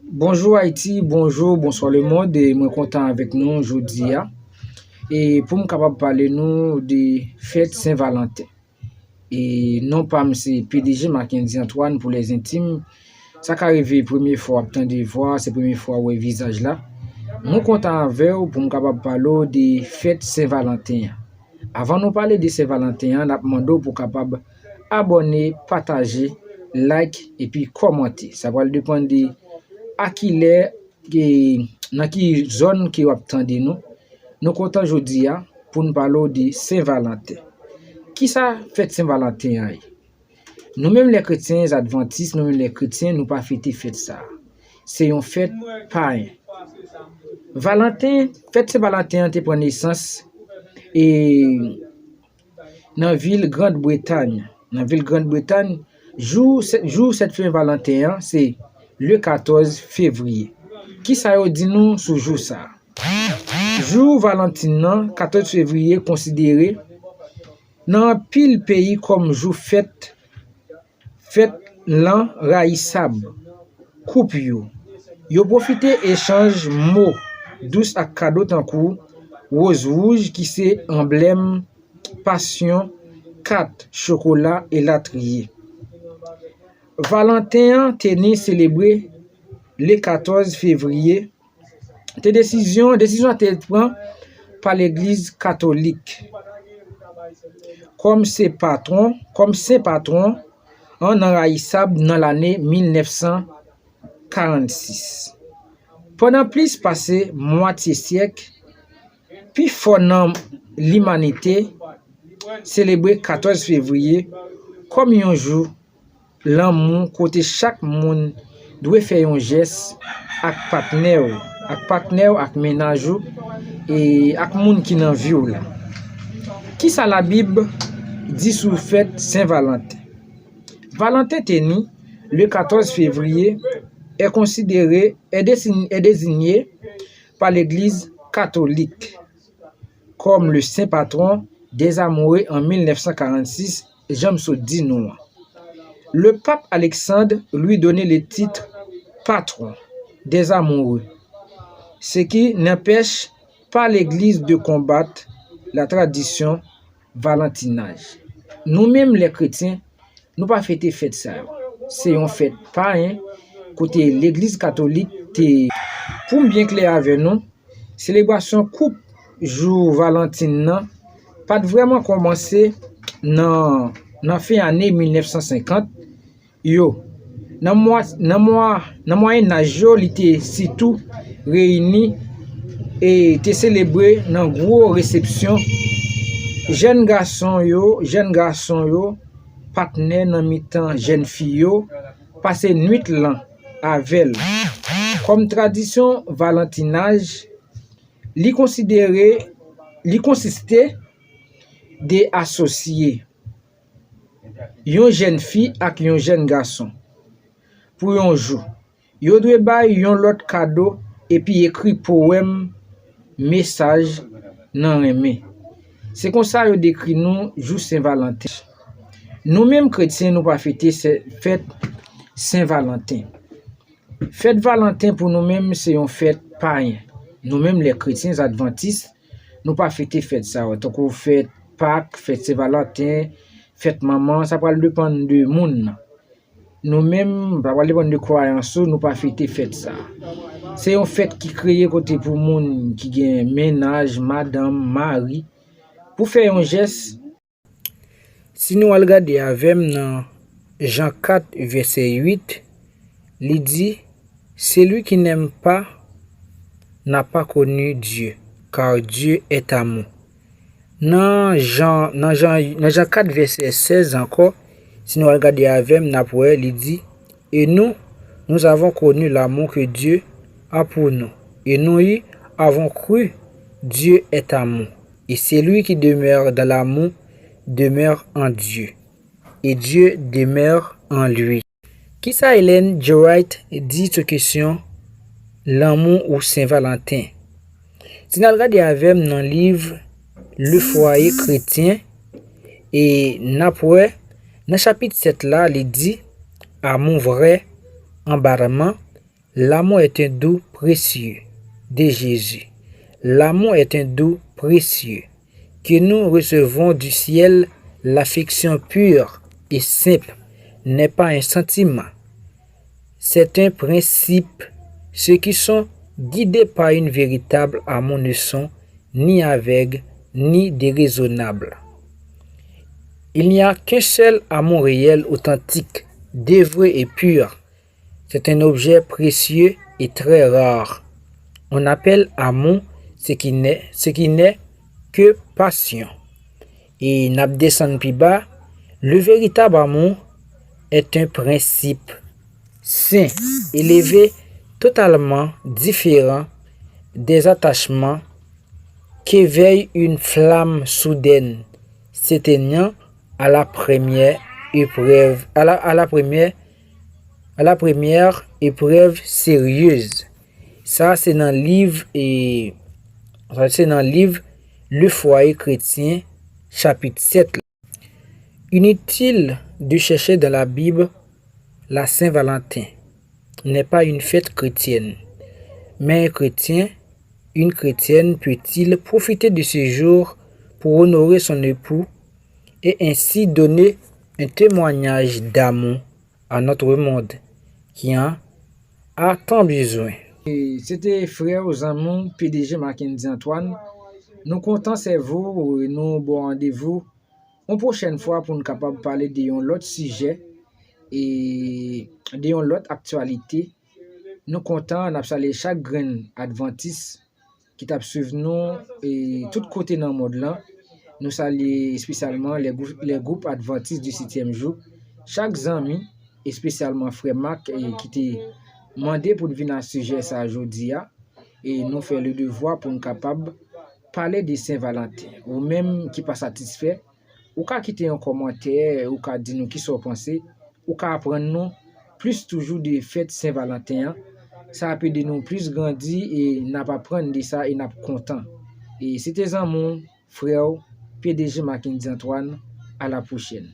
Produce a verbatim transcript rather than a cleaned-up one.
Bonjou Ayiti, bonjou, bonswa lemonn, e mwen kontan avèk nou jodi a. E pou m kapab pale nou de fèt Sen Valanten. E non pa m se P D G Mackendy Antoine pou lèzentim. Sa ka rive premye fwa w ap tande vwa, se premye fwa w wè vizaj la. Mwen kontan avè w pou m kapab pale w de fèt Sen Valanten an. Avan nou pale de Sen Valanten an, n ap mande w pou w kapab abòne, pataje, like epi kòmante. Sa pral depann de a kilè, e nan ki zòn ke w ap tande nou. Nou kontan jodi a pou n pale w de Sen Valanten. Kisa fèt Sen Valanten an ye? Nou menm lè kretyen advantis, nou menm lè kretyen, nou pa fete fèt sa a. Se yon fèt payen. Valanten, fèt Sen Valanten an te pran nesans e nan vil Grand Bretany. Nan vil Grand Bretany, jou, jou Sen Valanten an, se le katòz fevriye. Kisa yo di nou sou jou sa a? Jou Valantin nan, katòz fevriye, konsidere nan anpil peyi kòm jou fèt, fèt lan rayisab koup yo. Yo pwofite echanj mo dous ak kado tankou woz wouj ki se anblèm pasyon, kat, chokola, elatriye. Valanten an te ni selebre le katòz fevriye. Te desizyon, desizyon an te pran pa legliz katolik kòm se patwon, kòm sen patwon an nan rayisab nan lane mil nèf san karannsis. Pandan plis pase mwatye syèk, pifò nan limanite selebre katòz fevriye kòm yon jou lanmou kote chak moun dwe fè yon jès ak patnè w, ak patnè w, ak mennaj ou, e ak moun ki nan vi w la. Kisa Labib di sou fèt Sen Valanten? Valanten te ni, le katòz fevriye, est considéré, est désign-, est désigné par l'Église catholique comme le saint patron des amoureux en mil nèf san karannsis, jan m sot di nou an. Le pape Alexandre lui donnait le titre patron des amoureux, ce qui n'empêche pas l'Église de combattre la tradition valentinaj. Nou menm lè kretyen, nou pa fete fèt sa yo. Se yon fèt payen kote legliz katolik te. Pou m byen klè avè nou, selebrasyon koup jou Valantin nan pa t vrèman kòmanse nan, nan fen ane mil nèf san senkant yo. Nan mwa, nan mwa, nan Mwayen Aj yo, li te sitou reyini e te selebre nan gwo resepsyon. Jèn gason yo, jèn gason yo, patnè nan mitan jèn fi yo, pase nwit lan avè l. Kòm tradisyon valantinaj, li konsidere, li konsiste de asosye yon jèn fi ak yon jèn gason pou yon jou. Yo dwe bay yon lòt kado epi ekri powèm, mesaj nan renmen. Se konsa yo dekri nou jou Sen Valanten. Nou menm kretyen, nou pa fete se-, fèt Sen Valanten. Fèt Valanten pou nou menm se yon fèt payen. Nou menm lè kretyen advantis, nou pa fete fèt sa yo. Tankou fèt Pak, fèt Sen Valanten, fèt manman, sa pral depann de moun nan. Nou menm, sa pral depann de kwayans ou, nou pa fete fèt sa. Se yon fèt ki kreye kote pou moun ki gen mennaj, madanm, mari, pou fè yon jès. Si nou al gade avè m nan Jan kat vèsè uit, li di, celui qui n'aime pas n'a pas connu Dieu, car Dieu est amour. Nan Jan, nan Jan, nan Jan kat vèsè sèz ankò, si nou al gade avè m, n ap wè, li di, et nous, nous avons connu l'amour que Dieu a pour nous, et nous y avons cru. Dieu est amour, et celui qui demeure dans l'amour demeure en Dieu, et Dieu demeure en lui. Kisa Ellen G. White di sou kesyon lanmou ou Sen Valanten? Si n al gade avè m nan liv Le Foyer Chrétien, e n ap wè nan chapit sèt la, li di, amour vrai embarrassement, l'amour est un don précieux de Jésus. L'amour est un don précieux que nous recevons du ciel. L'affection pure et simple n'est pas un sentiment. C'est un principe. Ceux qui sont guidés par une véritable amour ne sont ni aveugles ni déraisonnables. Il n'y a qu'un seul amour réel, authentique, dévoué et pur. C'est un objet précieux et très rare. On appelle amour ce qui n'est, ce qui n'est que passion. E n ap desann pi ba. Le véritable amour est un principe saint, élevé, totalement différent des attachements qu'éveille une flamme soudaine s'éteignant à la première épreuve, à la, à la première, à la première épreuve sérieuse. Sa se nan liv e sa se nan liv Le Foyer Chrétien, chapit sèt la. Inutile de chercher dans la Bible la Saint-Valentin n'est pas une fête chrétienne, mais un chrétien, une chrétienne peut-il profiter de ce jour pour honorer son époux et ainsi donner un témoignage d'amour à notre monde qui en a tant besoin. E se te frè w, zanmi w, P D G Mackendy Antoine. Nou kontan sèvi w e nou ba w randevou yon pwochèn fwa pou n kapab pale de yon lòt sijè e de yon lòt aktyalite. Nou kontan, n ap salye chak grenn advantis ki t ap swiv nou e tout kote nan mond lan. Nou salye espesyalman lè gwoup, lè gwoup advantis di setyèm jou. Chak zanmi, espesyalman frè Mak, e ki te mande pou n vin a sijè sa a jodi a. E nou fè le devwa pou n kapab pale de Sen Valanten. Ou menm ki pa satisfè, ou ka kite yon kòmantè, ou ka di nou kisa w panse, ou ka aprann nou plis toujou de fèt Sen Valanten an. Sa ap ede nou plis grandi e n ap aprann de sa e n ap kontan. E se te zanmi w, frè w, P D G Mackendy Antoine. À la prochaine.